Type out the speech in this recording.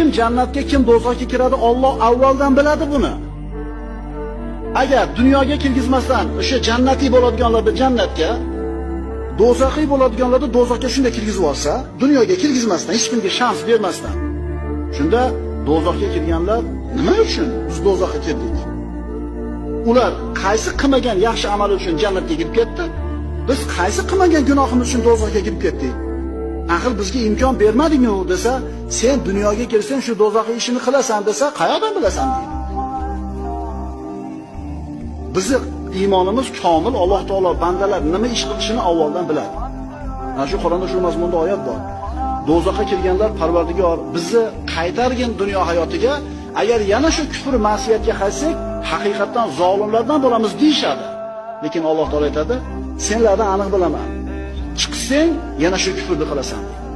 Kim jannatga, kim do'zaxga kiradi, Alloh avvaldan biladi buni. Agar dunyoga kirgizmasdan o'sha jannatiy bo'ladiganlarni jannatga, do'zaxiy bo'ladiganlarni do'zaxga shunday kirgizib olsa, dunyoga kirgizmasdan, hech kimga shans bermasdan, shunda do'zaxga kirganlar nima uchun biz do'zaxga kirdik? Ular qaysi qilmagan yaxshi amal uchun jannatga kirib ketdi? Biz qaysi qilmagan gunohimiz uchun do'zaxga kirib ketdik? Axir bizga imkon bermading-ku desa, sen dunyoga kirsang shu do'zaxiy ishini qilasan desa, qayoqdan bilasan deydi. Bizi iymonimiz komil, Alloh taolo bandalar nima ish qilishini avvaldan biladi. Mana shu Qur'onda shu mazmunda oyat bor. Do'zaxga kirganlar Parvardigor bizni qaytargin dunyo hayotiga, agar yana shu kufr ma'siyatga qaytsak, haqiqatdan zolimlardan bo'lamiz deyishadi. Lekin Alloh taolo aytadi, senlardan aniq bilaman. Chiqsang yana shu kufrni qilasan deydi.